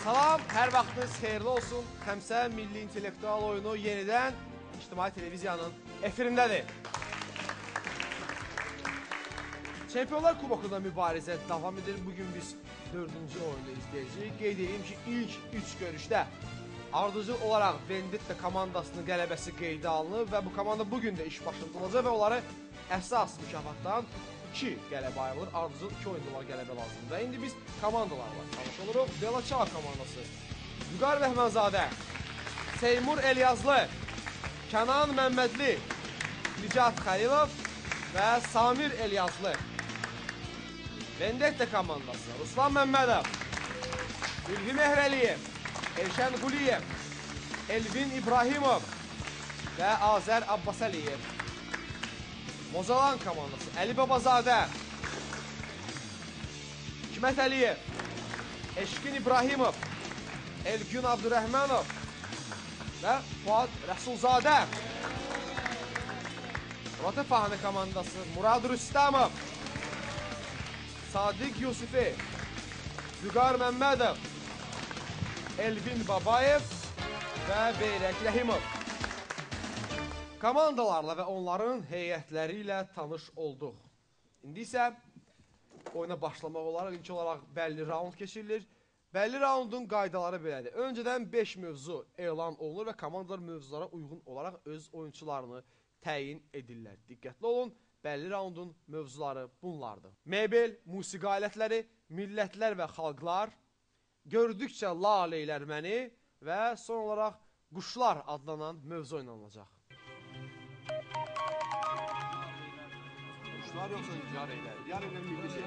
Salam, hər vaxtınız xeyirli olsun. Xəmsə Milli İntellektual Oyunu yenidən İctimai Televiziyanın efirindədir. Çempionlar Kubokunda mübarizə davam edir. Bugün biz 4-cü oyunu izləyəcəyik. Qeyd edeyim ki, ilk 3 görüşdə ardıcıl olaraq Vendetta komandasının qələbəsi qeydə alınıb və bu komanda bugün də iş başında olacaq və onları əsas mükafatdan 2 qələbə ayrılır. Ardıcıl 2 oyunda onlara qələbə lazımdır. Və indi biz komandalarla tanış oluruq. Bela Çao komandası Vüqar Rəhmanzadə, Seymur Elyazlı, Kənan Məmmədli, Nicat Xəlilov və Samir Elyazlı. Vendetta komandası Ruslan Məmmədov, Ülvi Mehrəliyev, Elşən Quliyev, Elvin İbrahimov və Azər Abbasəliyev. Mozalan komandası Əli Babazadə, Hikmət Əliyev, Eşkin İbrahimov, Elgün Abdurrahmanov və Fuad Rəsulzadə. Rotefahane komandası Murad Rüstəmov, Sadiq Yusifi, Vüqar Məmmədov, Elvin Babayev və Beyrək Rəhimov. Komandalarla və onların heyətləri ilə tanış olduq. İndi isə oyuna başlamaq olaraq ilk olaraq bəlli raund keçirilir. Bəlli raundun qaydaları belədir. Öncədən 5 mövzu elan olunur və komandalar mövzulara uyğun olaraq öz oyunçularını təyin edirlər. Diqqətli olun, bəlli raundun mövzuları bunlardır. Mebel, musiqi alətləri, millətlər və xalqlar, gördükcə lal eylər məni və son olaraq quşlar adlanan mövzu oynanılacaq. Quşlar yoxsa yar eylər? Yar eylər milli şey.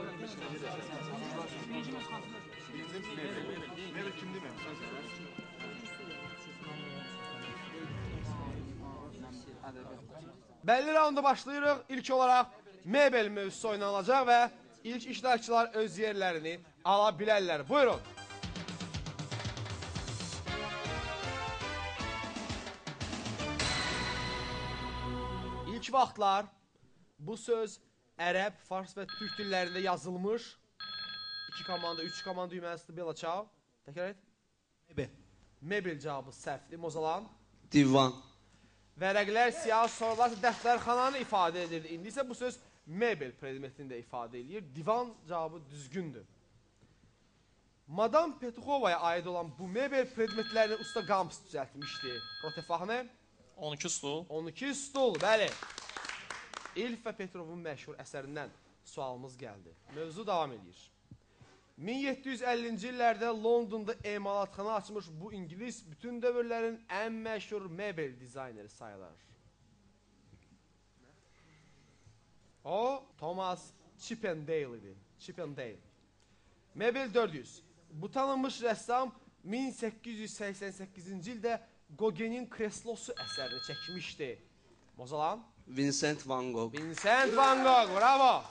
Bizim mebel. Mebel kim demem? Bəlli raunda başlayırıq. İlk olaraq mebel mövzusu oynanılacaq və ilk iştirakçılar öz yerlərini ala bilərlər. Buyurun. İlk vaxtlar bu söz ərəb, fars və türk dillərində yazılmış. 2 komanda, 3 komanda düyməlisdir. Bela Çao. Təkrar et. Mebel. Mebel cavabı səhvdir. Mozalan. Divan. Vərəqlər siyah, sorular dəftərxananı ifadə edirdi. İndi isə bu söz mebel predmetini də ifadə edir. Divan cavabı düzgündür. Madam Petruxovaya aid olan bu mebel predmetlərini usta Qams düzəltmişdi. Rotefahne. 12 stol. 12 stol, bəli. İlf və Petrovun məşhur əsərindən sualımız gəldi. Mövzu davam edir. 1750-ci illərdə Londonda emalatxana açmış bu ingilis bütün dövrlərin ən məşhur mebel dizayneri sayılır. O, Thomas Chippendale idi. Chippendale. Mebel 400. Bu tanınmış rəssam 1888-ci ildə Gauguin'in Kreslosu əsərini çəkmişdi. Mozalan? Vincent Van Gogh. Vincent Van Gogh, bravo!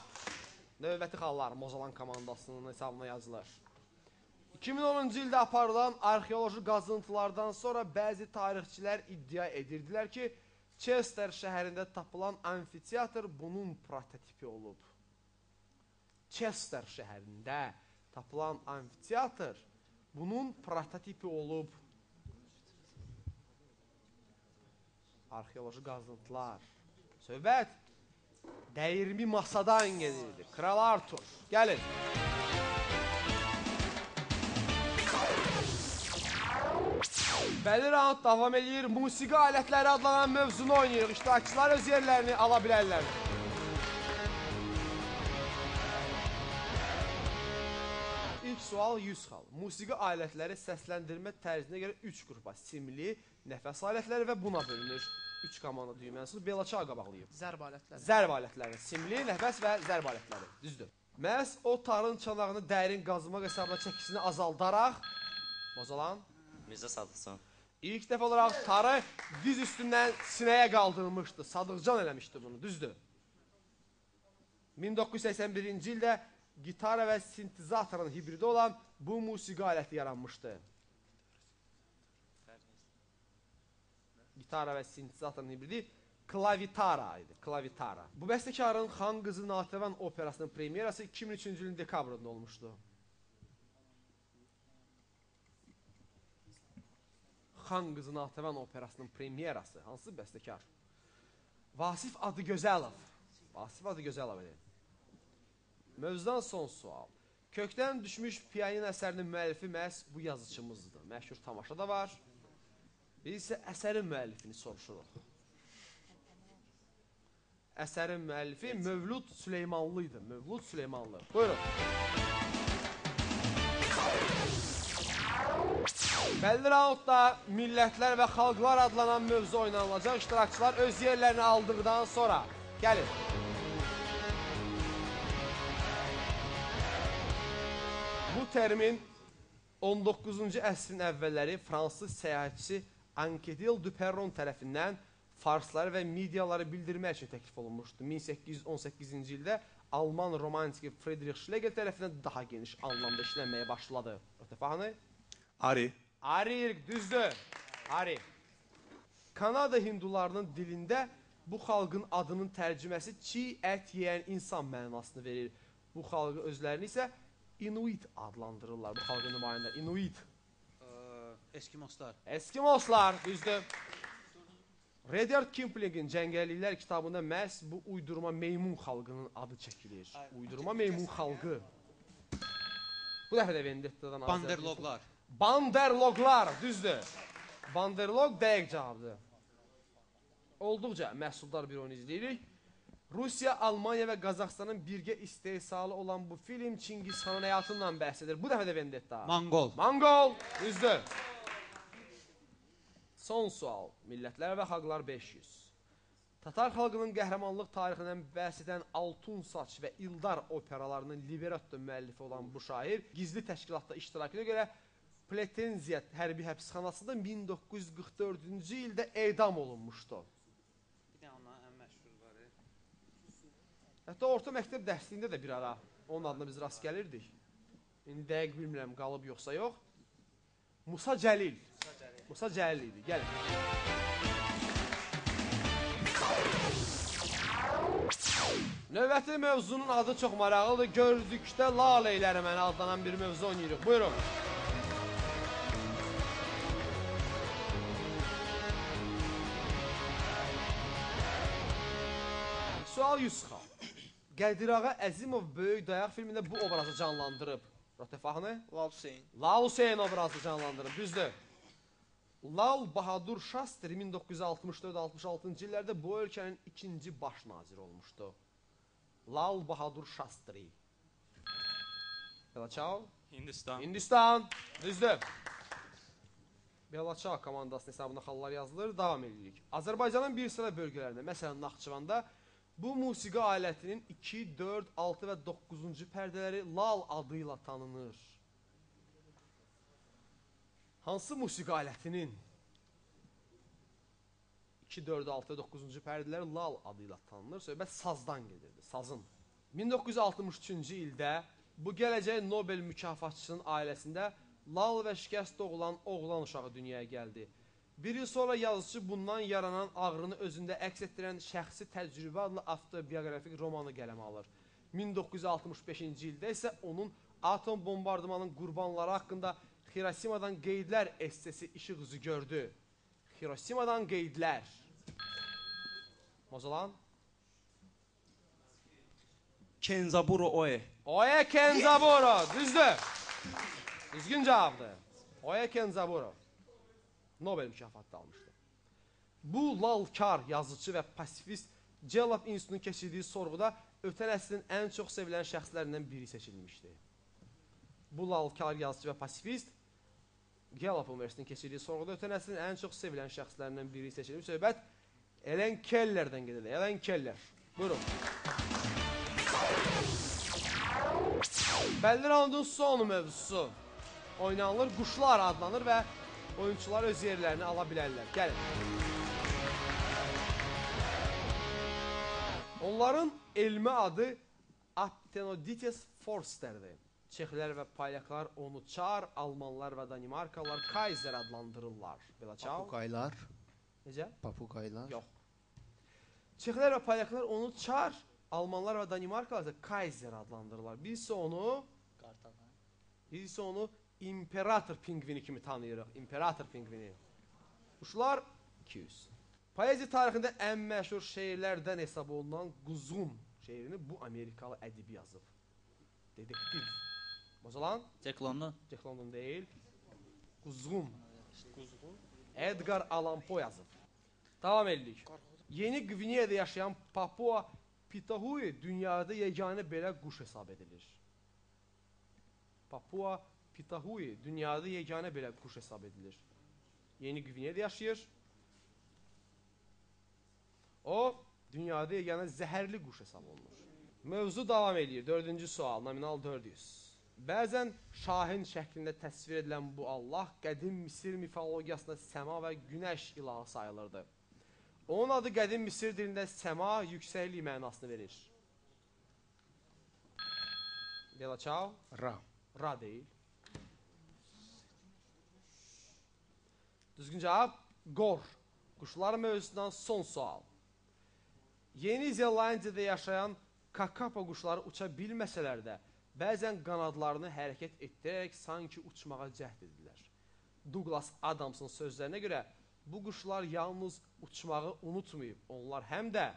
Növbəti xallar Mozalan komandasının hesabına yazılır. 2010-cu ildə aparılan arxeoloji qazıntılardan sonra bəzi tarixçilər iddia edirdilər ki, Chester şəhərində tapılan amfiteatr bunun prototipi olub. Chester şəhərində tapılan amfiteatr bunun prototipi olub. Arxeoloji qazıntılar. Söhbət dəyirmi masadan gedirdi. Kral Artur. Gəlin. Bəli raund davam edir. Musiqi alətləri adlanan mövzunu oynayırıq. İştirakçılar öz yerlərini ala bilərlər. İlk sual 100 xal. Musiqi alətləri səsləndirmə tərzinə görə 3 qrupa simli, nəfəs alətləri və buna bölünür. 3 komanda düyməlisiniz. Bela Çao qabaqlayıb. Zərb alətləri. Zərb alətləri. Simli, nəfəs və zərb alətləri. Düzdür. Məhz o tarın çanağını dərin qazmaq hesabına çəkisini azaldaraq Mozalan. Mirzə Sadıqcan. İlk dəfə olaraq tarı diz üstündən sinəyə qaldırılmışdı. Sadıqcan eləmişdi bunu. Düzdür. 1981-ci ildə gitara və sintezatorun hibridi olan bu musiqi aləti yaranmışdı. Gitara və sintezatorun hibridi klavitara idi. Klavitara. Bu bəstəkarın Xan Qızı Natəvan operasının premyerası 2003-cü ilin dekabrında olmuşdu. Xan qızı Natəvan operasının premyerası. Hansı bəstəkar? Vasif Adıgözəlov. Vasif Adıgözəlov idi. Mövzudan son sual. Kökdən düşmüş piyanino əsərinin müəllifi məhz bu yazıçımızdır. Məşhur tamaşa da var. Biz isə əsərin müəllifini soruşuruq. Əsərin müəllifi Mövlud Süleymanlı idi. Mövlud Süleymanlı. Buyurun. Bəlli raundda millətlər və xalqlar adlanan mövzu oynanılacaq. İştirakçılar öz yerlərini aldıqdan sonra gəlin. Bu termin 19-cu əsrin əvvəlləri fransız səyahətçisi Anquetil Duperron tərəfindən farsları və midiyaları bildirmək üçün təklif olunmuşdu. 1818-ci ildə Alman romantiki Friedrich Schlegel tərəfindən daha geniş anlamda işlənməyə başladı. Ötəfahanı? Ari. Ari, düzdür. Ari. Kanada hindularının dilində bu xalqın adının tərcüməsi çiğ ət yeyən insan mənasını verir. Bu xalqı özlərini isə Inuit adlandırırlar. Bu xalqın nümayəndələri. Inuit. Eskimoslar. Eskimoslar, düzdür. Rudyard Kipling'in Cəngəlliklər kitabında məhz bu uydurma meymun xalqının adı çəkilir. Uydurma meymun xalqı. Bu dəfə də Vendetta'dan Banderloglar. Banderloglar, düzdür. Banderlog dəqiq cavabdır. Olduqca məhsuldar bir oyun izləyirik. Rusiya, Almaniya və Qazaxıstanın birgə istehsalı olan bu film Çingiz xanın həyatından bəhs edir. Bu dəfə də Vendetta. Mongol. Mongol, düzdür. Son sual. Millətlər və xalqlar 500. Tatar xalqının qəhrəmanlıq tarixindən bəhs edən Altun Saç və İldar operalarının libretto müəllifi olan bu şair gizli təşkilatda iştirakına görə Pletenziya hərbi həbsxanasında 1944-cü ildə edam olunmuşdu. Bir dənə onların ən məşhur var. Hətta orta məktəb dərsliyində də bir ara onun adına biz rast gəlirdik. İndi dəqiq bilmirəm qalıb yoxsa yox. Musa Cəlil. Musa Cəlil idi. Gəlin. Növbəti mövzunun adı çox maraqlıdır. Gördükdə lal eyləri mənə adlanan bir mövzu oynayırıq. Buyurun. Sual 100 xal. Qədir Ağa Əzimov Böyük Dayaq filmində bu obrazı canlandırıb. Rotəfahanı? Lal Hüseyn. Lal Hüseyn obrazı canlandırıb, düzdür. Lal Bahadur Şastri 1964-66-cı illərdə bu ölkənin ikinci baş naziri olmuşdu. Lal Bahadur Şastri. Belaçao? Hindistan. Hindistan, düzdür. Belaçao komandasının hesabına xallar yazılır, davam edirik. Azərbaycanın bir sıra bölgələrində, məsələn Naxçıvanda bu musiqi alətinin 2, 4, 6 və 9-cu pərdələri lal adı ilə tanınır. Hansı musiqi alətinin 2, 4, 6 və 9-cu pərdələri lal adı ilə tanınır? Söhbət sazdan gedirdi, sazın. 1963-cü ildə bu gələcək Nobel mükafatçısının ailəsində lal və şikəst doğulan oğlan uşağı dünyaya gəldi. Bir il sonra yazıçı bundan yaranan ağrını özündə əks etdirən Şəxsi Təcrübə adlı avtobioqrafik romanı qələmə alır. 1965-ci ildə isə onun atom bombardımanının qurbanları haqqında Xirosimadan Qeydlər essesi işıq üzü gördü. Xirosimadan Qeydlər. Mozalan? Kenzaburo Oe. Oe Kenzaburo, düzdür. Düzgün cavabdır. Oe Kenzaburo. Nobel mükafatı almışdı. Bu lalkar yazıçı və pasifist Cəlab İnstitutunun keçirdiyi sorğuda ötən əsrin ən çox sevilən şəxslərindən biri seçilmişdi. Bu lalkar yazıçı və pasifist Gallup Universitetinin keçirdiyi sorğuda ötən əsrin ən çox sevilən şəxslərindən biri seçilmiş. Söhbət Ellen Keller'dən gedir. Ellen Keller. Buyurun. Bəlli raundun son mövzusu oynanılır. Quşlar adlanır və oyunçular öz yerlərini ala bilərlər. Gəlin. Onların elmi adı Aptenodytes forster'dir. Çexlər və polyaklar onu çar, almanlar və danimarkalılar Kaiser adlandırırlar. Belaçao. Papugaylar. Necə? Papugaylar. Yox. Çexlər və polyaklar onu çar, almanlar və danimarkalılar isə Kaiser adlandırırlar. Biz isə onu imperator pingvini kimi tanıyırıq. İmperator pingvini. Quşlar 200. Poeziya tarixində ən məşhur şeirlərdən hesab olunan Quzğun şeirini bu Amerikalı ədibi yazıb. Dedektiv. Mozalan? Jack London. Jack London deyil. Quzğun. Quzğun. Edgar Allan Poe yazıb. Davam edirik. Yeni Qvineyada yaşayan Papua Pitahui dünyada yeganə belə quş hesab edilir. Papua Pitahui dünyada yeganə belə quş hesab edilir. Yeni Qvineyada yaşayır. O, dünyada yeganə zəhərli quş hesab olunur. Mövzu davam edir. Dördüncü sual, nominal 400. Bəzən şahin şəklində təsvir edilən bu Allah qədim Misir mifologiyasında səma və günəş ilahı sayılırdı. Onun adı qədim Misir dilində səma, yüksəklik mənasını verir. Bela Çao? Ra. Ra deyil. Düzgün cavab, Qor. Quşlar mövzusundan son sual. Yeni Zelandiyada yaşayan kakapa quşları uça bilməsələr də, bəzən qanadlarını hərəkət etdirərək sanki uçmağa cəhd edirlər. Douglas Adamsın sözlərinə görə, bu quşlar yalnız uçmağı unutmayıb, onlar həm də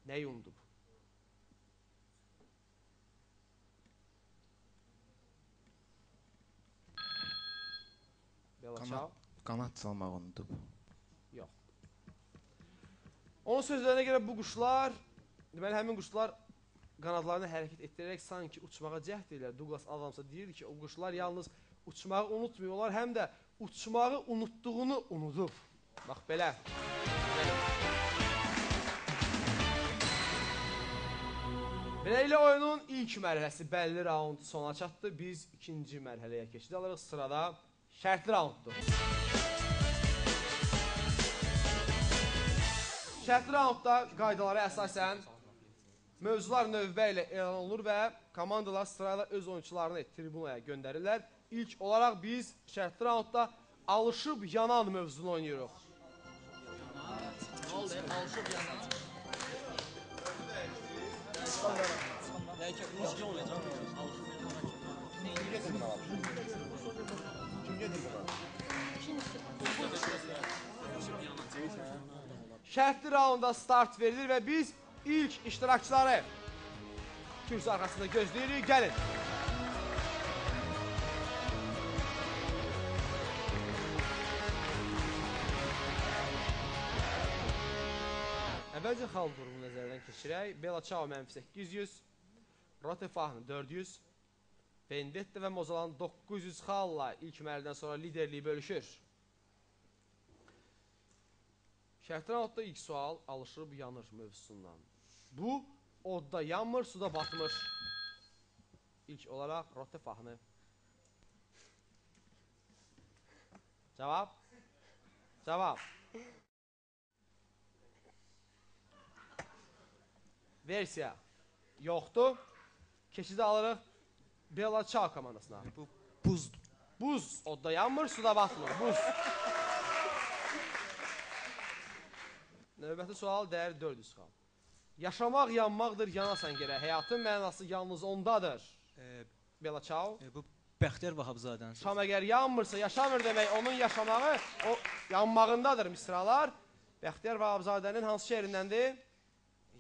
nəyi unudub? Bela Çao? Qanad çalmağı unudub. Yox. Onun sözlərinə görə bu quşlar, deməli həmin quşlar qanadlarını hərəkət etdirərək sanki uçmağa cəhd edirlər. Douglas Adamsa deyir ki, o quşlar yalnız uçmağı unutmuyorlar, həm də uçmağı unutduğunu unudub. Bax belə. Beləliklə oyunun ilk mərhələsi bəlli raund sona çatdı. Biz ikinci mərhələyə keçid alırıq. Sırada şərtli raunddur. Şərtli raundda qaydalara əsasən mövzular növbə ilə elan olunur və komandalar sırayla öz oyunçularını tribunaya göndərirlər. İlk olaraq biz şərtli raundda alışıb yanan mövzunu oynayırıq. Nə oldu? Alışıb yanan. Kim gedir buna? Şərtli raunda start verilir və biz ilk iştirakçıları kürsü arxasında gözləyirik. Gəlin. Əvvəlcə xal durumunu nəzərdən keçirək. Bela Çao mənfi 800, Rotefahn 400, Vendetta və Mozalan 900 xalla ilk mərhələdən sonra liderliyi bölüşür. Şərtli raundda ilk sual alışıb yanır mövzusundan. Bu, odda yanmır, suda batmır. İlk olaraq Rotefahnı. Cavab? Cavab. Versiya yoxdur. Keçidi alırıq Bela Çao komandasına. Bu buzdur. Buz. Odda yanmır, suda batmır. Buz. Növbəti sual dəyər 400 xal. Yaşamaq yanmaqdır, yanasan gərək. Həyatın mənası yalnız ondadır. Bela Çao. Bu Bəxtiyar Vahabzadənin sözü. Şam əgər yanmırsa, yaşamır demək, onun yaşamağı o yanmağındadır misralar. Bəxtiyar Vahabzadənin hansı şeirindəndir?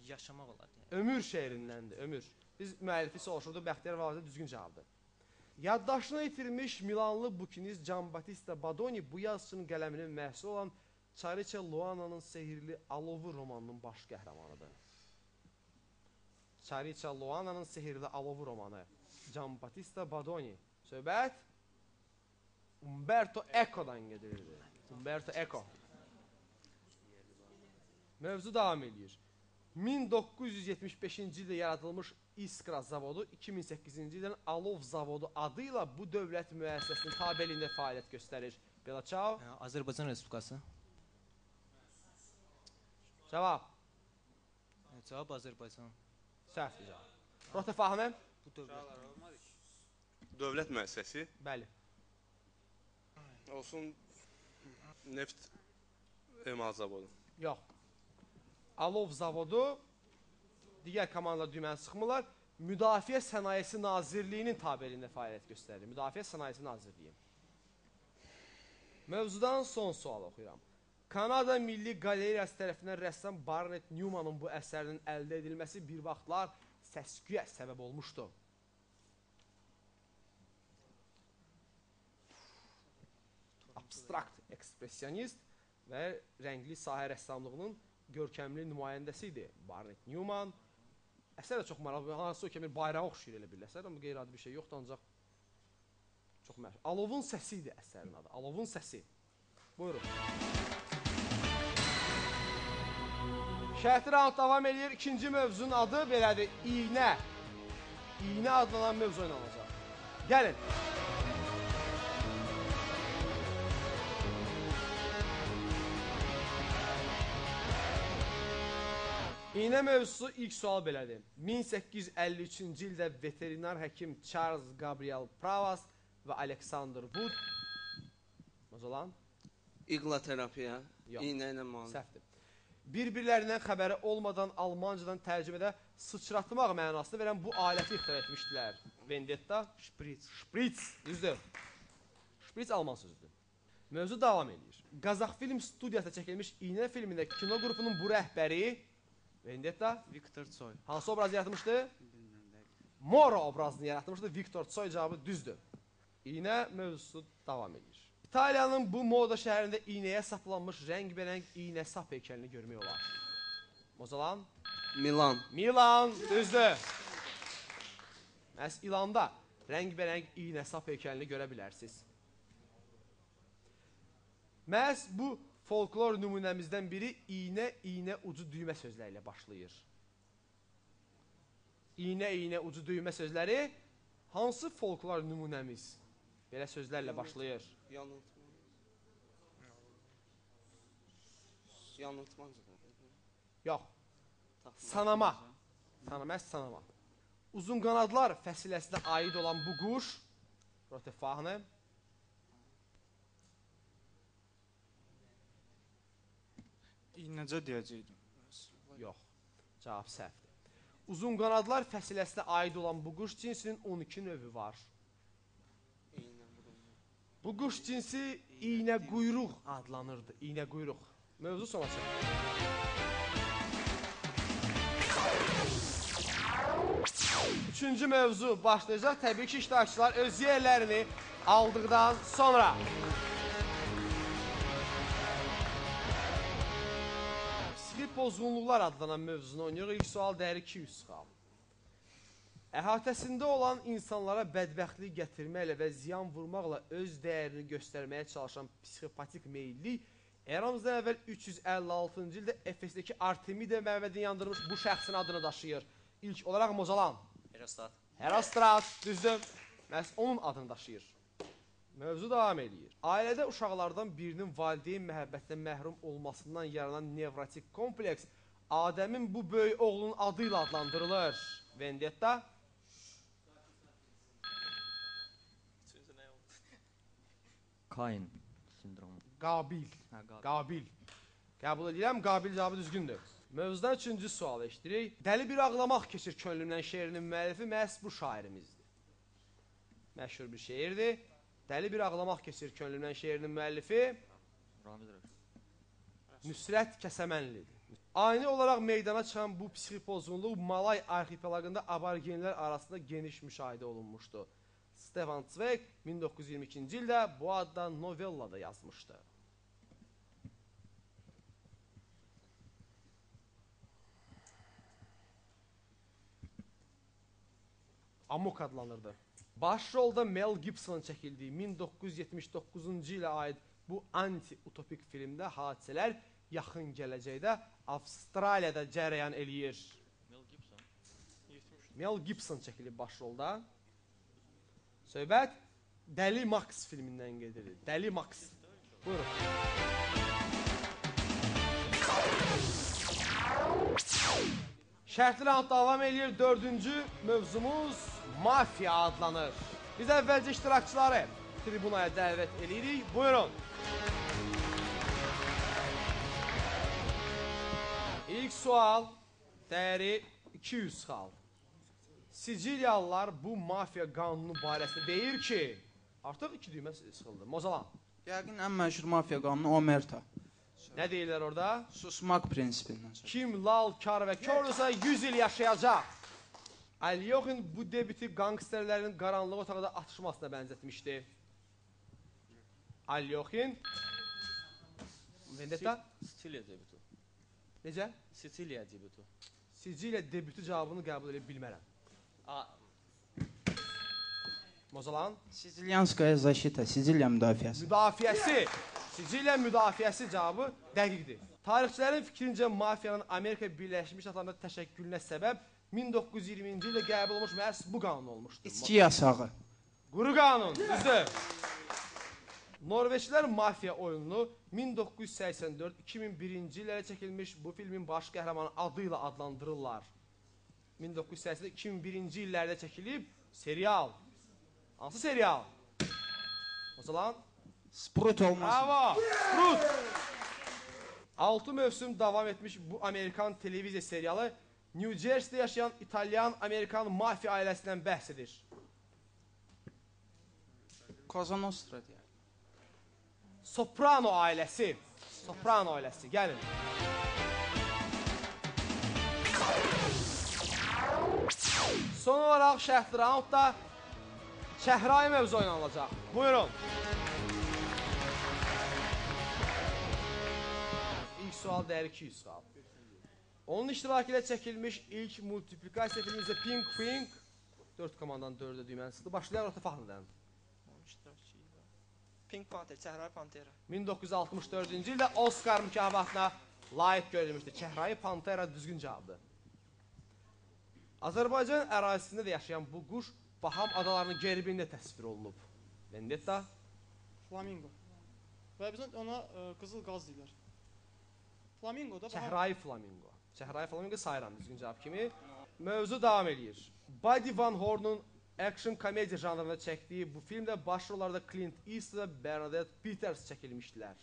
Yaşamaq olar. Ömür şeirindəndir, ömür. Biz müəllifi soruşurduq, Bəxtiyar Vahabzadə düzgün cavabdır. Yaddaşını itirmiş Milanlı bukinist Giambattista Badoni bu yazıçının qələminin məhsulu olan Çariça Luana'nın Sehirli Alovu romanının baş qəhrəmanıdır. Çariça Luana'nın Sehirli Alovu romanı. Giambattista Badoni. Söhbət Umberto Eco'dan gedirdi. Umberto Eco. Mövzu davam edir. 1975-ci ildə yaradılmış İskra zavodu 2008-ci ildən Alov zavodu adıyla bu dövlət müəssisəsinin tabeliyində fəaliyyət göstərir. Bela Çao. Azərbaycan Respublikası. Cavab. Cavab Azərbaycan. Səhvdir cavab. Rotefahmi? Bu dövlət. Dövlət müəssisəsi. Bəli. Olsun neft emalat zavodu. Yox. Alov zavodu digər komandalar düyməni sıxmırlar. Müdafiə Sənayesi Nazirliyinin tabeliyində fəaliyyət göstərir. Müdafiə Sənayesi Nazirliyi. Mövzudan son sual oxuyuram. Kanada Milli Qalereyası tərəfindən rəssam Barnett Newmanın bu əsərinin əldə edilməsi bir vaxtlar səs-küyə səbəb olmuşdu. Abstrakt ekspresyonist və rəngli sahə rəssamlığının görkəmli nümayəndəsi idi Barnett Newman. Əsər də çox maraqlı, hansı ki, bir bayrağa oxşayır elə bir əsər, amma qeyri-adi bir şey yoxdur, ancaq çox məşhur. Alovun səsi idi əsərin adı, Alovun səsi. Buyurun. Şərtli raund davam edir. İkinci mövzunun adı belədir, iynə. İynə adlanan mövzu oynanacaq. Gəlin. İynə mövzusu ilk sual belədir. 1853-cü ildə veterinar həkim Charles Gabriel Pravas və Alexander Wood. Mozalan? İqla terapiya. İynə ilə müalicə. Səhvdir. Bir-birlərindən xəbəri olmadan Almancadan tərcümədə sıçratmaq mənasını verən bu aləti ixtira etmişdilər. Vendetta? Şpritz. Şpritz. Düzdür. Şpritz Alman sözüdür. Mövzu davam edir. Qazaxfilm studiyasında çəkilmiş İynə filmində kino qrupunun bu rəhbəri Vendetta? Viktor Tsoy. Hansı obrazı yaratmışdı? Moro obrazını yaratmışdı. Viktor Tsoy cavabı düzdür. İynə mövzusu davam edir. İtaliyanın bu moda şəhərində iynəyə saplanmış rəngbərəng iynə sap heykəlini görmək olar. Mozalan? Milan. Milan, düzdür. Məhz İlanda rəngbərəng iynə sap heykəlini görə bilərsiniz. Məhz bu folklor nümunəmizdən biri iynə, iynə, ucu düymə sözləri ilə başlayır. İynə, iynə, ucu düymə sözləri hansı folklor nümunəmiz belə sözlərlə başlayır? Yanıltma. Yanıltmaca. Yox. Sanama. Sanama, məhz sanama. Uzunqanadlar fəsiləsinə aid olan bu quş, Rotefahne, İynəcə deyəcəkdim. Yox, cavab səhvdir. Uzunqanadlar fəsiləsinə aid olan bu quş cinsinin 12 növü var. Bu quş cinsi iynə quyruq adlanırdı. İynə quyruq. Mövzu sona çıxdı. Üçüncü mövzu başlayacaq. Təbii ki, iştirakçılar öz yerlərini aldıqdan sonra. Psixi pozğunluqlar adlanan mövzunu oynayırıq. İlk sual dəyəri 200 xal. Əhatəsində olan insanlara bədbəxtlik gətirməklə və ziyan vurmaqla öz dəyərini göstərməyə çalışan psixopatik meyillik eramızdan əvvəl 356-cı ildə Efesdəki Artemida məbədini yandırmış bu şəxsin adını daşıyır. İlk olaraq Mozalan. Herostrat. Herostrat, düzdür. Məhz onun adını daşıyır. Mövzu davam eləyir. Ailədə uşaqlardan birinin valideyn məhəbbətindən məhrum olmasından yaranan nevrotik kompleks Adəmin bu böyük oğlunun adı ilə adlandırılır. Vendetta. Kain sindromu. Qabil. Qabil. Qəbul edirəm, Qabil cavabı düzgündür. Mövzudan üçüncü sualı eşidirik. Dəli bir ağlamaq keçir könlümdən şeirinin müəllifi məhz bu şairimizdir. Məşhur bir şeirdir. Dəli bir ağlamaq keçir könlümdən şeirinin müəllifi Nüsrət Kəsəmənlidir. Ani olaraq meydana çıxan bu psixi pozğunluq Malay arxipelaqında aborigenlər arasında geniş müşahidə olunmuşdu. Stefan Zweig 1922-ci ildə bu adda novella da yazmışdı. Amok adlanırdı. Baş rolda Mel Gibson'ın çəkildiyi 1979-cu ilə aid bu anti-utopik filmdə hadisələr yaxın gələcəkdə Avstraliyada cərəyan eləyir. Mel Gibson. Mel Gibson çəkilib baş rolda. Söhbət Dəli Max filmindən gedir. Dəli Max. Buyurun. Şərtli round davam eləyir. Dördüncü mövzumuz mafiya adlanır. Biz əvvəlcə iştirakçıları tribunaya dəvət eləyirik. Buyurun. İlk sual dəyəri 200 xal. Sicilyalılar bu mafiya qanunu barəsində deyir ki, artıq iki düymə sıxıldı. Mozalan. Yəqin ən məşhur mafiya qanunu Omerta. Nə deyirlər orada? Susmaq prinsipindən sonra. Kim lal, kar və kordursa 100 il yaşayacaq. Alyoxin bu debütü qangsterlərin qaranlıq otaqda atışmasına bənzətmişdi. Alyoxin. Vendetta? Siciliya debütü. Necə? Siciliya debütü. Siciliya debütü cavabını qəbul edə bilmərəm. Mozalan? Sicilyanskaya zaşita, Siciliya müdafiəsi. Müdafiəsi. Siciliya müdafiəsi cavabı dəqiqdir. Tarixçilərin fikrincə mafiyanın Amerika Birləşmiş Ştatlarında təşəkkülünə səbəb 1920-ci ildə qəbul olmuş məhz bu qanun olmuşdur. İçki yasağı. Quru qanun, düzdür. Norveçlilər mafiya oyununu 1984-2001-ci illərə çəkilmiş bu filmin baş qəhrəmanı adı ilə adlandırırlar. 1984-2001-ci illərdə çəkilib serial. Hansı serial? Mozalan? Sprut olmasın. Bravo! Sprut! 6 mövsüm davam etmiş bu Amerikan televiziya serialı New Jersey'de yaşayan İtalyan-Amerikan mafiya ailəsindən bəhs edir. Cosa Nostra deyək. Soprano ailəsi. Soprano ailəsi. Gəlin. Son olaraq şərtli raundda Çəhrayı mövzu oynanılacaq. Buyurun. İlk sual dəyəri 200 xal. Onun iştirakı ilə çəkilmiş ilk multiplikasiya filmi isə Pink Pink. 4 komandanın 4-ə düyməni sıxdı. Başlayaq Rota Fahridən. Pink Panther, Çəhrayı Pantera. 1964-cü ildə Oscar mükafatına layiq görülmüşdü. Çəhrayı Pantera düzgün cavabdır. Azərbaycan ərazisində də yaşayan bu quş Baham adalarının gerbində təsvir olunub. Vendetta? Flamingo. Və bizə ona qızıl qaz deyirlər. Flamingo da Çəhrayı flamingo. Çəhrayı flamingo sayıram düzgün cavab kimi. Mövzu davam eləyir. Buddy Van Horn'un action komediya janrında çəkdiyi bu filmdə başrollarda Clint Eastwood və Bernadette Peters çəkilmişdilər.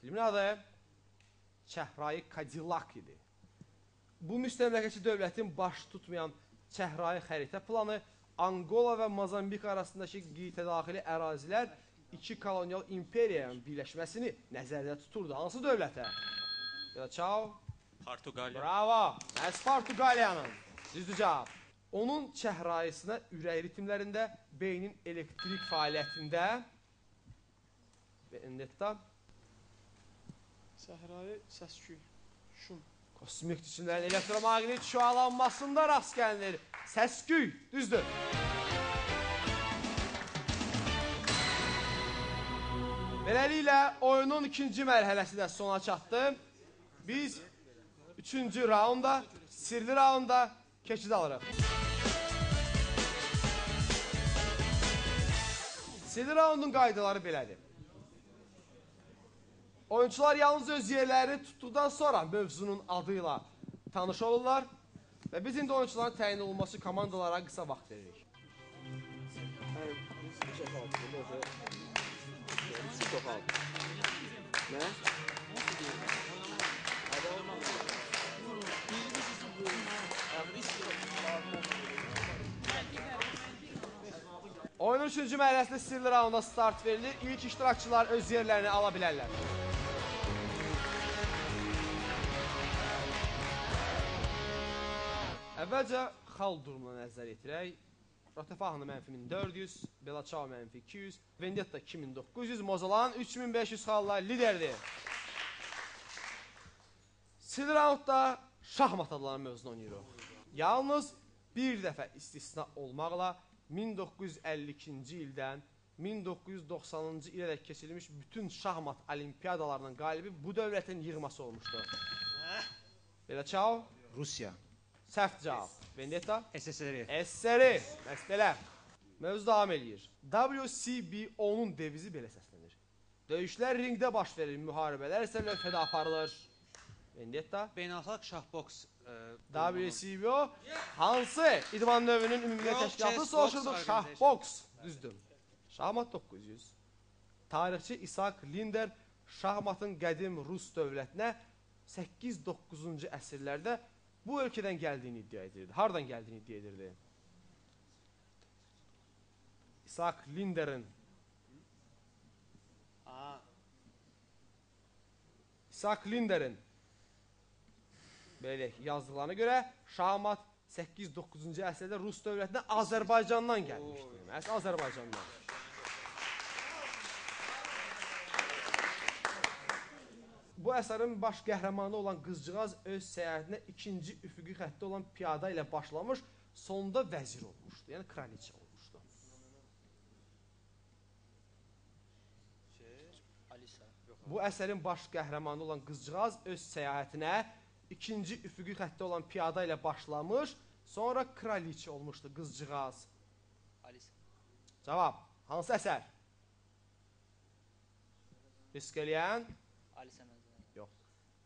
Filmin adı Çəhrayı Cadillac idi. Bu müstəmləkəçi dövlətin baş tutmayan Çəhrayı xəritə planı Angola və Mozambik arasındakı qitədaxili ərazilər iki kolonial imperiyanın birləşməsini nəzərdə tuturdu. Hansı dövlətə? Çao. Portuqaliya. Bravo. Məhz Portuqaliyanın. Düzdür cavab. Onun çəhrayısına ürək ritmlərində, beynin elektrik fəaliyyətində Vendetta. Səhrayı səsküy, şum. Kosmik cisimlərin elektromaqnit şüalanmasında rast gəlinir. Səsküy, düzdür. Beləliklə, oyunun ikinci mərhələsi də sona çatdı. Biz üçüncü raunda, sirli raunda keçid alırıq. Sirli raundun qaydaları belədir. Oyunçular yalnız öz yerlərini tutduqdan sonra mövzunun adıyla tanış olurlar və biz indi oyunçuların təyin olunması komandalara qısa vaxt veririk. Oyunun üçüncü mərhələsində sirli raunda start verilir. İlk iştirakçılar öz yerlərini ala bilərlər. Əvvəlcə xal durumuna nəzər yetirək. Rotefahını mənfi 1400, Belaçao mənfi 200, Vendetta 2900, Mozalan 3500 xalla liderdir. Sirli raundda şahmat adlanan mövzunu oynayırıq. Yalnız bir dəfə istisna olmaqla 1952-ci ildən 1990-cı ilədək keçirilmiş bütün şahmat olimpiyadalarının qalibi bu dövlətin yığması olmuşdu. Belaçao? Rusiya. Səhv cavab. Vendetta? SSR. SSR. Məhz belə. Mövzu davam eləyir. WCBO-nun devizi belə səslənir. Döyüşlər ringdə baş verir, müharibələr isə lövhədə aparılır. Vendetta? Beynəlxalq şahboks. WCBO hansı idman növünün ümumiyyətlə təşkilatı soruşurduq? Şahboks. Düzdür. Şahmat 900. Tarixçi İshak Linder şahmatın qədim Rus dövlətinə 8-9-cu əsrlərdə bu ölkədən gəldiyini iddia edirdi. Hardan gəldiyini iddia edirdi? İshak Linder'in. İshak Linder'in belə deyək, yazdıqlarına görə şahmat 8-9-cu əsrdə Rus dövlətinə Azərbaycandan gəlmişdi. Məhz Azərbaycandan. Bu əsərin baş qəhrəmanı olan qızcığaz öz səyahətinə ikinci üfüqi xəttdə olan piyada ilə başlamış, sonda vəzir olmuşdu, yəni kraliça olmuşdu. Bu əsərin baş qəhrəmanı olan qızcığaz öz səyahətinə ikinci üfüqi xəttdə olan piyada ilə başlamış, sonra kraliça olmuşdu qızcığaz. Alisa. Cavab, hansı əsər? Risk eləyən? Alisa mənzərə. Yox.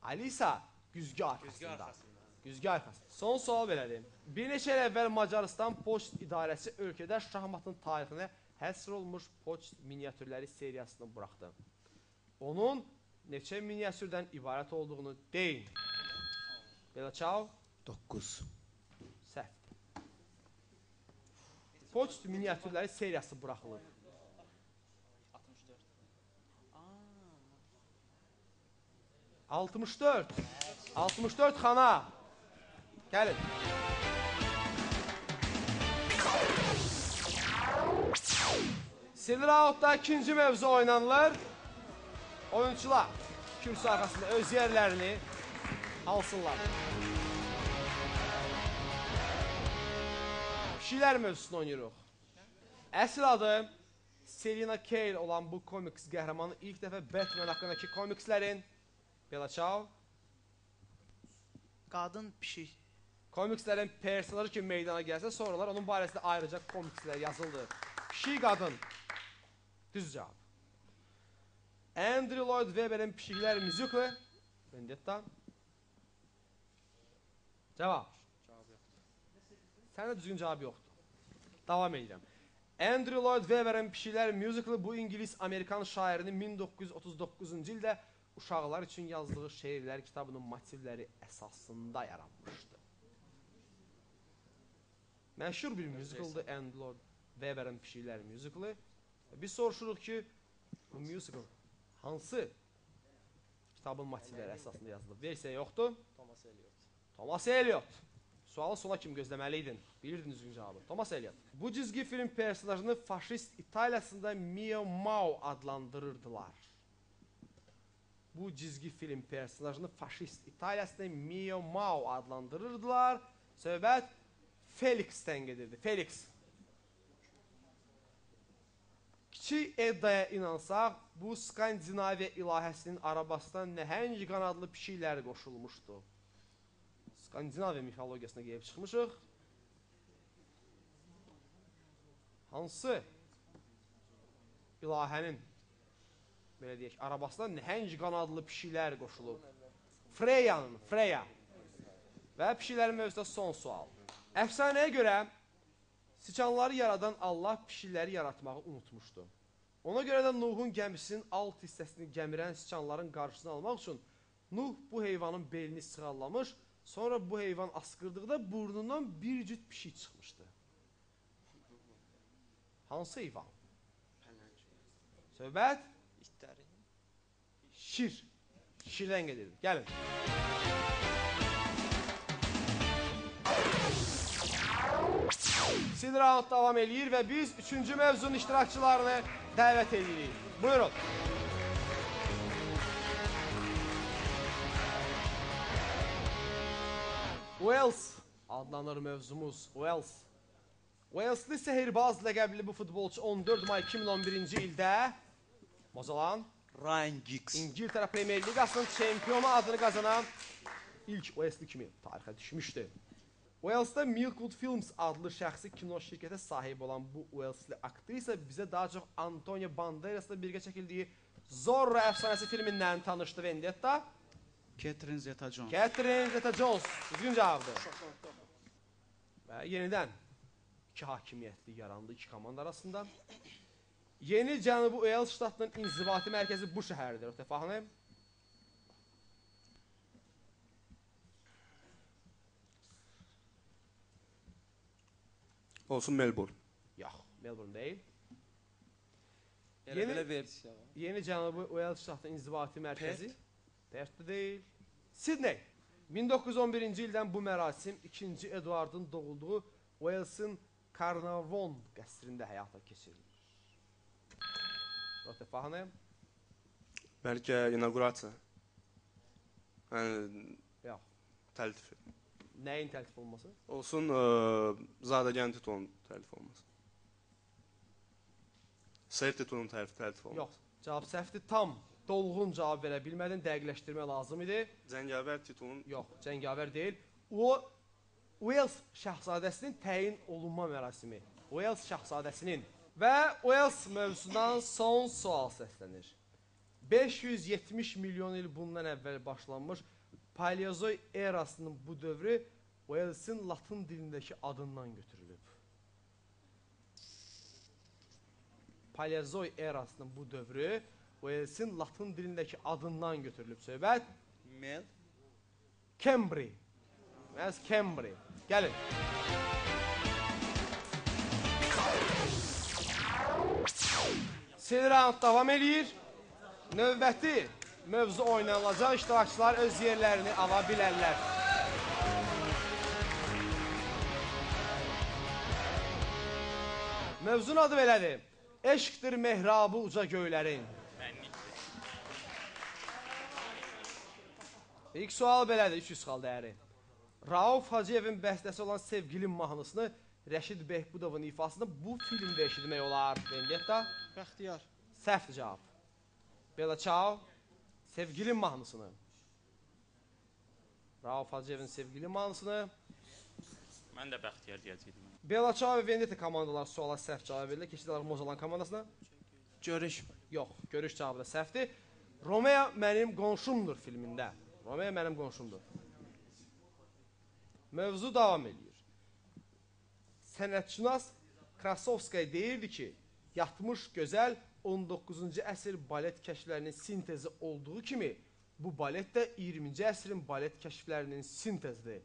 Alisa güzgü arxasında. Güzgü arxasında. Son sual belədir. Bir neçə il əvvəl Macarıstan Poçt İdarəsi ölkədə şahmatın tarixinə həsr olunmuş poçt miniatürləri seriyasını buraxdı. Onun neçə miniatürdən ibarət olduğunu deyin. Belə çav? 9. Səhvdir. Poçt miniatürləri seriyası buraxılıb. 64. 64. 64 xana. Gəlin. Silver Out'da ikinci mövzu oynanılır. Oyunçular kürsü arxasında öz yerlərini alsınlar. Pişiklər mövzusunu oynayırıq. Əsl adı Selina Kyle olan bu komiks qəhrəmanı ilk dəfə Batman haqqındakı komikslərin Bela Çav. Qadın pişik. Komikslərin personajı kimi meydana gəlsə, sonralar onun barəsində ayrıca komikslər yazıldı. Pişik qadın. Düz cavab. Andrew Lloyd Webber'in Pişiklər müzikli. Vendetta. Cavab. Cavab yoxdur. Səndə düzgün cavab yoxdur. Davam edirəm. Andrew Lloyd Webber'in Pişiklər müzikli bu İngilis-Amerikan şairinin 1939-cu ildə uşaqlar üçün yazdığı şeirlər kitabının motivləri əsasında yaranmışdı. Məşhur bir müzikaldır Andrew Lloyd Webber'in Pişiklər müzikli. Biz soruşuruq ki, bu müzikal hansı kitabın motivləri əsasında yazılıb? Versiya yoxdur. Thomas Eliot. Thomas Eliot. Sualı sona kimi gözləməliydin. Bilirdin düzgün cavabı. Thomas Eliot. Bu cizgi film personajını faşist İtaliyasında Mio Mao adlandırırdılar. Bu cizgi film personajını faşist İtaliyasında Mio Mao adlandırırdılar. Söhbət Felix'dən gedirdi. Felix. Kiçik Eddaya inansaq, bu Skandinaviya ilahəsinin arabasına nəhəng qanadlı pişiklər qoşulmuşdu. Skandinaviya mifologiyasına gəlib çıxmışıq. Hansı ilahənin, belə deyək, arabasına nəhəng qanadlı pişiklər qoşulub? Freyanın, Freya. Və pişiklərin mövzusunda son sual. Əfsanəyə görə siçanları yaradan Allah pişikləri yaratmağı unutmuşdu. Ona görə də Nuhun gəmisinin alt hissəsini gəmirən siçanların qarşısını almaq üçün Nuh bu heyvanın belini sığallamış, sonra bu heyvan asqırdıqda burnundan bir cüt pişik çıxmışdı. Hansı heyvan? Söhbət? İtləri. Şir. Şirdən gedirdi. Gəlin. Sid round davam eləyir və biz üçüncü mövzunun iştirakçılarını dəvət edirik. Buyurun. Wales adlanır mövzumuz. Wales. Walesli sehirbaz ləqəbli bu futbolçu 14 may 2011-ci ildə Mozalan Ryan Giggs. İngiltərə Premier Liqasının çempionu adını qazanan ilk Walesli kimi tarixə düşmüşdü. Wales'da Milkwood Films adlı şəxsi kino şirkətə sahib olan bu Walesli aktrisa bizə daha çox Antonio Banderas'la birgə çəkildiyi Zorro əfsanəsi filmindən tanışdı Vendetta. Catherine Zeta-Jones. Catherine Zeta-Jones. Düzgün cavabdır. Və yenidən iki hakimiyyətli yarandı iki komanda arasında. Yeni Cənubi Wales ştatının inzibati mərkəzi bu şəhərdir. Ötəfaxanı. Olsun Melbourne. Yox, Melbourne deyil. Elə belə versiya var. Yeni Cənubi Uels ştatı inzibati mərkəzi. Perth deyil. Sidney. 1911-ci ildən bu mərasim 2-ci Eduardın doğulduğu Uelsin Carnarvon qəsrində həyata keçirilir. Rotefahane. Bəlkə inaugurasiya. Yəni yox. Təltif. Nəyin təltif olması? Olsun zadəgan titulunun təltif olması. Ser titulunun təltif olması. Yox, cavab səhvdir. Tam dolğun cavab verə bilmədin, dəqiqləşdirmə lazım idi. Cəngavər titulunun... Yox, cəngavər deyil. O, Uels şahzadəsinin təyin olunma mərasimi. Uels şahzadəsinin. Və Uels mövzusundan son sual səslənir. 570 milyon il bundan əvvəl başlanmış Paleozoy erasının bu dövrü Uelsin Latın dilindəki adından götürülüb. Paleozoy erasının bu dövrü Uelsin Latın dilindəki adından götürülüb. Söhbət? Mel. Kembri. Məhz Kembri. Gəlin. Sil round davam eləyir. Növbəti mövzu oynanılacaq. İştirakçılar öz yerlərini ala bilərlər. Mövzunun adı belədir. Eşqdir mehrabı uca göylərin. İlk sual belədir, 300 xal dəyəri. Rauf Hacıyevin bəstəsi olan Sevgilim mahnısını Rəşid Behbudovun ifasında bu filmdə eşitmək olar. Vendetta. Bəxtiyar. Səhvdir cavab. Bela Çao. Sevgilim mahnısını. Rauf Hacıyevin Sevgilim mahnısını. Mən də Bəxtiyar deyəcəkdim. Bela Çao və Vendetta komandalar suala səhv cavab verirlər. Keçidlər Mozalan komandasına. Görüş. Yox, görüş cavabı da səhvdir. Romeo mənim qonşumdur filmində. Romeo mənim qonşumdur. Mövzu davam eləyir. Sənətşünas Krasovskaya deyirdi ki, yatmış gözəl 19-cu əsr balet kəşflərinin sintezi olduğu kimi, bu balet də 20-ci əsrin balet kəşflərinin sintezidir.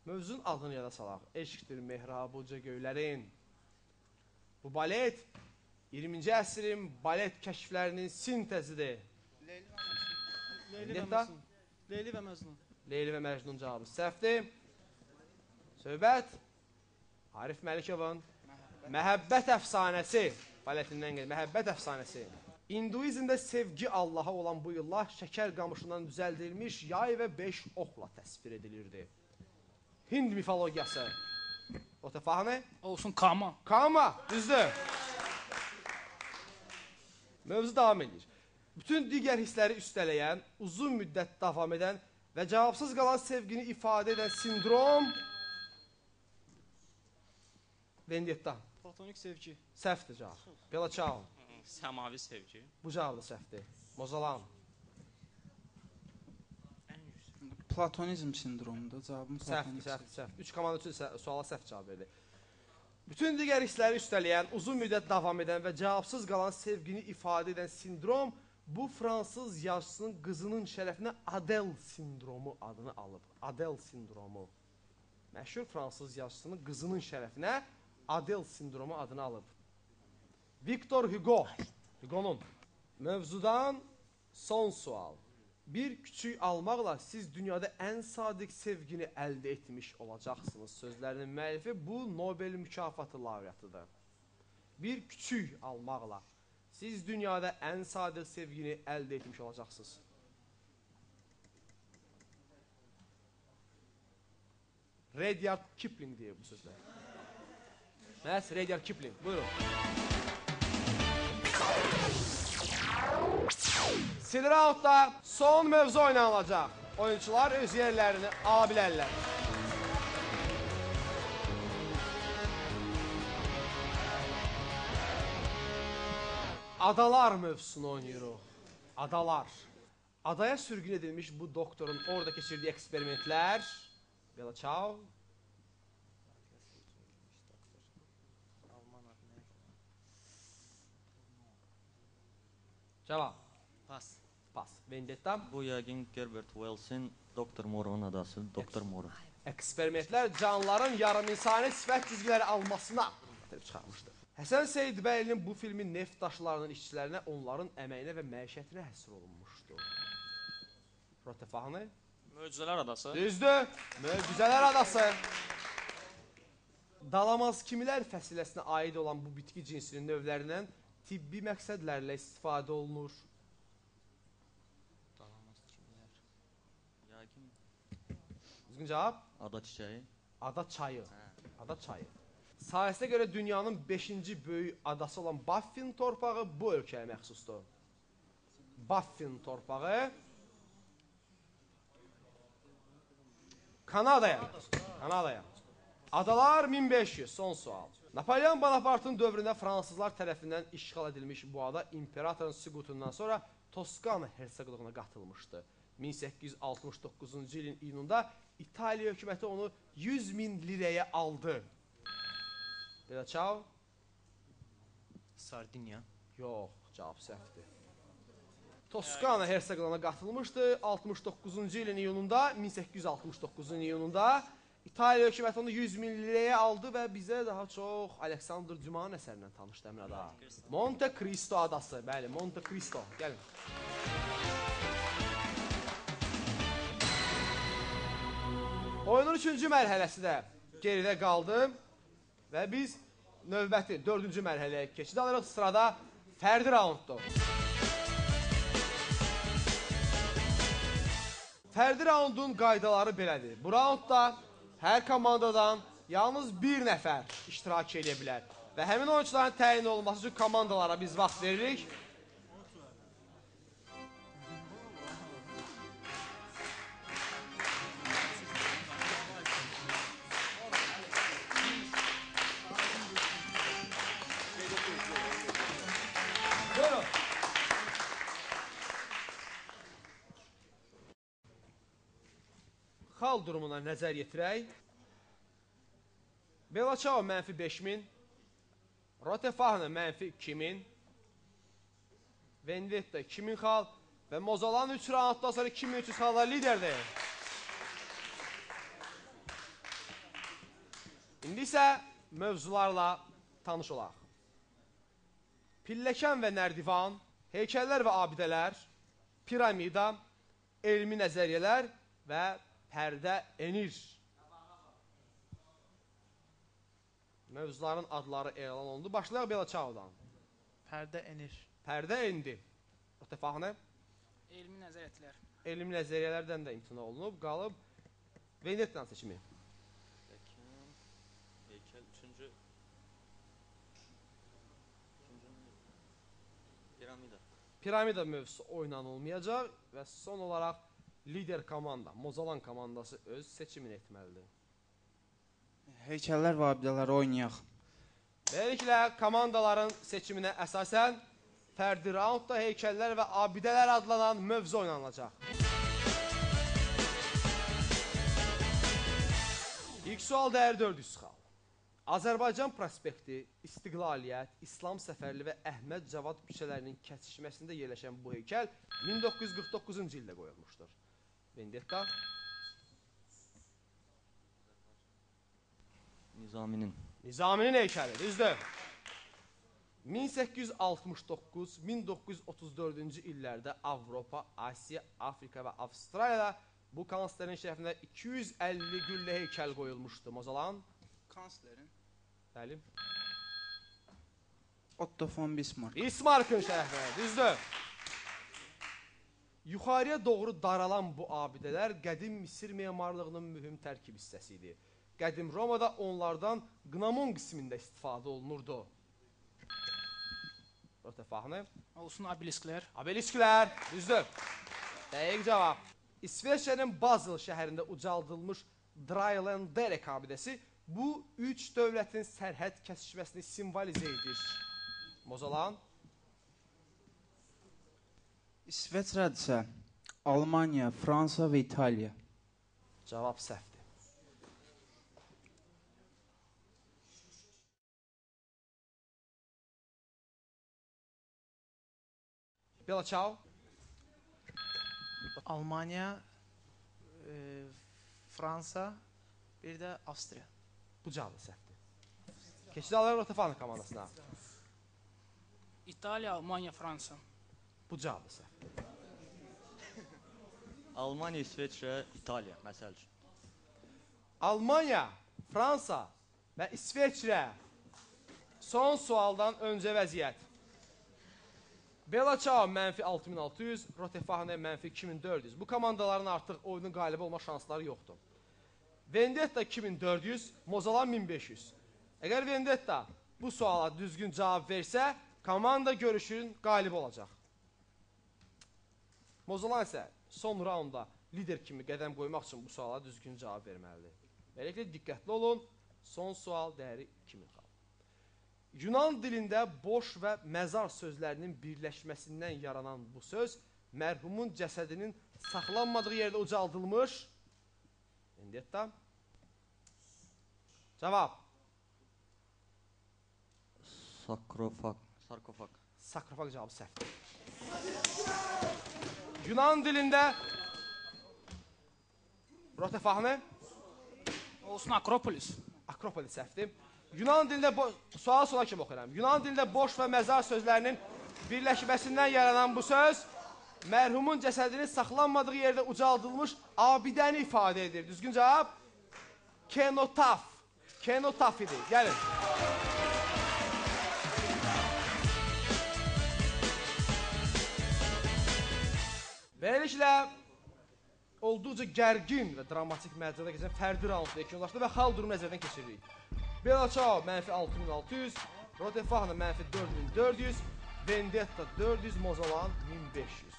Mövzunun adını yada salaq. Eşqdir mehrabı uca göylərin. Bu balet 20-ci əsrin balet kəşflərinin sintezidir. Leyli və Məcnun. Leyli və Məcnun. Leyli və Məcnun cavabı səhvdir. Söhbət Arif Məlikovun Məhəbbət əfsanəsi baletindən gedir. Məhəbbət əfsanəsi. İnduizmdə sevgi Allaha olan bu illah şəkər qamışından düzəldilmiş yay və 5 oxla təsvir edilirdi. Hind mifologiyası. Otefahane? Olsun Kama. Kama, düzdür. Mövzu davam edir. Bütün digər hissləri üstələyən, uzun müddət davam edən və cavabsız qalan sevgini ifadə edən sindrom Vendetta. Platonik sevgi. Səhvdir cavab. Bela Çao. Səmavi sevgi. Bu cavab da səhvdir. Mozalan. Platonizm sindromudur. Cavabım platonik sevgi. Səhvdir, səhv. 3 komanda üçün suala səhv cavab verdi. Bütün digər hissləri üstələyən, uzun müddət davam edən və cavabsız qalan sevgini ifadə edən sindrom bu fransız yazıçısının qızının şərəfinə Adel sindromu adını alıb. Adel sindromu. Məşhur fransız yazıçısının qızının şərəfinə Adel sindromu adını alıb. Victor Hugo. Hugo'nun. Mövzudan son sual. Bir küçük almaqla siz dünyada ən sadiq sevgini əldə etmiş olacaqsınız. Sözlərinin müəllifi bu Nobel mükafatı laureatıdır. Bir küçük almaqla siz dünyada ən sadiq sevgini əldə etmiş olacaqsınız. Rudyard Kipling deyir bu sözlər. Məhz Rudyard Kipling. Buyurun. Sil roundda son mövzu oynanılacaq. Oyunçular öz yerlərini ala bilərlər. Adalar mövzusunu oynayırıq. Adalar. Adaya sürgün edilmiş bu doktorun orada keçirdiyi eksperimentlər. Bela Çao. Cavab. Pas. Pas. Vendetta. Bu yəqin Herbert Wells'in Doktor Moreau'nun adası, Doktor Moreau. Eksperimentlər canlıların yarım insani sifət cizgiləri almasına gətirib çıxarmışdı. Həsən Seyidbəylinin bu filmi neft daşlarının işçilərinə, onların əməyinə və məişətinə həsr olunmuşdu. Rotefahını? Möcüzələr Adası. Düzdür. Möcüzələr Adası. Dalamaz kimilər fəsiləsinə aid olan bu bitki cinsinin növlərindən tibbi məqsədlərlə istifadə olunur. Dalamaz kimilər. Yəqin. Düzgün cavab? Ada çiçəyi. Ada çayı. Ada çayı. Sahəsinə görə dünyanın 5-ci böyük adası olan Baffin torpağı bu ölkəyə məxsusdur. Baffin torpağı Kanadaya. Kanadaya. Adalar 1500. Son sual. Napoleon Bonapartın dövründə fransızlar tərəfindən işğal edilmiş bu ada imperatorun süqutundan sonra Toskana hersoqluğuna qatılmışdı. 1869-cu ilin iyununda İtaliya hökuməti onu 100.000 lirəyə aldı. Belə çav? Sardinya. Yox, cavab səhvdir. Toskana hersoqluğuna qatılmışdı. 69-cu ilin iyununda, 1869-cu ilin iyununda İtaliya hökuməti onu 100.000 lirəyə aldı və bizə daha çox Aleksandr Dumanın əsərindən tanışdı həmin ada. Monte Cristo adası. Bəli, Monte Cristo. Gəlin. Oyunun 3-cü mərhələsi də geridə qaldı və biz növbəti 4-cü mərhələyə keçid alırıq. Sırada fərdi raunddur. Fərdi raundun qaydaları belədir. Bu raundda hər komandadan yalnız bir nəfər iştirak edə bilər. Və həmin oyunçuların təyin olunması üçün komandalara biz vaxt veririk. Buyurun. Xal durumuna nəzər yetirək. Belaçao mənfi 5000, Rotefahna mənfi 2000, Vendetta 2000 xal və Mozalan 3 raunddan sonra 2300 xalla liderdir. İndi isə mövzularla tanış olaq. Pilləkən və nərdivan, heykəllər və abidələr, piramida, elmi nəzəriyyələr və pərdə enir. Mövzuların adları elan olundu. Başlayaq Belaçaodan. Pərdə enir. Pərdə endi. Rotefahne? Elmi nəzəriyyələr. Elmi nəzəriyyələrdən də imtina olunub, qalıb. Vendettan seçimi. Pilləkən, heykəl, üçüncü. Piramida. Piramida mövzusu oynanılmayacaq və son olaraq lider komanda, Mozalan komandası öz seçimini etməlidir. Heykəllər və abidələri oynayaq. Beləliklə, komandaların seçiminə əsasən fərdi raundda heykəllər və abidələr adlanan mövzu oynanılacaq. İlk sual dəyər 400 xal. Azərbaycan prospekti, İstiqlaliyyət, İslam Səfərli və Əhməd Cavad küçələrinin kəsişməsində yerləşən bu heykəl 1949-cu ildə qoyulmuşdur. Vendetta. Nizaminin. Nizaminin heykəli, düzdür. 1869-1934-cü illərdə Avropa, Asiya, Afrika və Avstraliyada bu kanslerin şərəfinə 250 güllə heykəl qoyulmuşdu. Mozalan. Kanslerin. Bəli. Otto von Bismarck. Bismarck'ın şərəfinə, düzdür. Yuxarıya doğru daralan bu abidələr qədim Misir memarlığının mühüm tərkib hissəsi idi. Qədim Romada onlardan qnamon qismində istifadə olunurdu. Rotefahne. Olsun obelisklər. Obelisklər, düzdür. Dəqiq cavab. İsveçrənin Basel şəhərində ucaldılmış Dreilanderek abidəsi bu üç dövlətin sərhəd kəsişməsini simvolizə edir. Mozalan. İsveçrədirsə, Almaniya, Fransa və İtaliya. Cavab səhvdir. Belaçao. Almaniya, Fransa, bir də Avstriya. Bu cavab səhvdir. Keçid alırıq Rotefanı komandasına. İtaliya, Almaniya, Fransa. Bu cavab səhvdir. Almaniya, İsveçrə, İtaliya, məsəl üçün. Almaniya, Fransa və İsveçrə. Son sualdan öncə vəziyyət. Bella Ciao mənfi 6600, Rotefahne mənfi 2400. Bu komandaların artıq oyunun qalibi olma şansları yoxdur. Vendetta 2400, Mozalan 1500. Əgər Vendetta bu suala düzgün cavab versə, komanda görüşün qalibi olacaq. Mozalan isə son raunda lider kimi qədəm qoymaq üçün bu suala düzgün cavab verməlidir. Beləliklə, diqqətli olun, son sual dəyəri 2000 xal. Yunan dilində boş və məzar sözlərinin birləşməsindən yaranan bu söz mərhumun cəsədinin saxlanmadığı yerdə ucaldılmış. Vendetta. Cavab. Sarkofag. Sarkofag. Sarkofag cavabı səhvdir. Yunan dilində Rotefahne. Olsun Akropolis. Akropolis səhvdir. Yunan dilində sualı sona kimi oxuyuram. Yunan dilində boş və məzar sözlərinin birləşməsindən yaranan bu söz mərhumun cəsədinin saxlanmadığı yerdə ucaldılmış abidəni ifadə edir. Düzgün cavab kenotaf. Kenotaf idi. Gəlin. Beləliklə, olduqca gərgin və dramatik mərcədə keçən fərdi raundda yekunlaşdı və xal durumu nəzərdən keçiririk. Bella Ciao mənfi 6600, Rotefahne mənfi 4400, Vendetta 400, Mozalan 1500.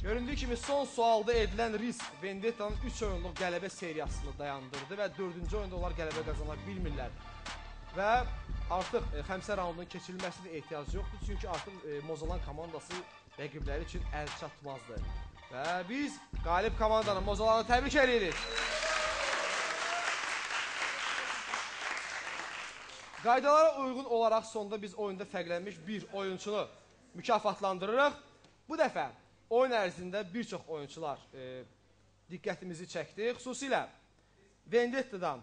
Göründüyü kimi son sualda edilən risk Vendettanın 3 oyunluq qələbə seriyasını dayandırdı və 4-cü oyunda onlar qələbə qazana bilmirlər. Və artıq xəmsə raundunun keçirilməsinə ehtiyac yoxdur, çünki artıq Mozalan komandası rəqibləri üçün əl çatmazdı. Və biz qalib komandanı Mozalanı təbrik edirik. Qaydalara uyğun olaraq sonda biz oyunda fərqlənmiş bir oyunçunu mükafatlandırırıq. Bu dəfə oyun ərzində bir çox oyunçular diqqətimizi çəkdi. Xüsusilə Vendetta'dan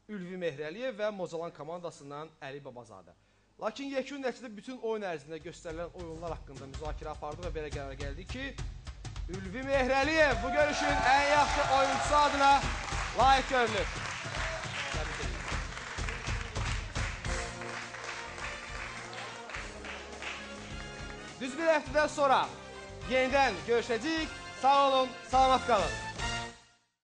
Ülvi Mehrəliyev və Mozalan komandasından Əli Babazadə. Lakin yekun nəticədə bütün oyun ərzində göstərilən oyunlar haqqında müzakirə apardı və belə qərara gəldi ki, Ülvi Mehrəliyev bu görüşün ən yaxşı oyunçusu adına layiq görülür. Təbrik edirik. Düz bir həftədən sonra yenidən görüşəcəyik. Sağ olun, salamat qalın.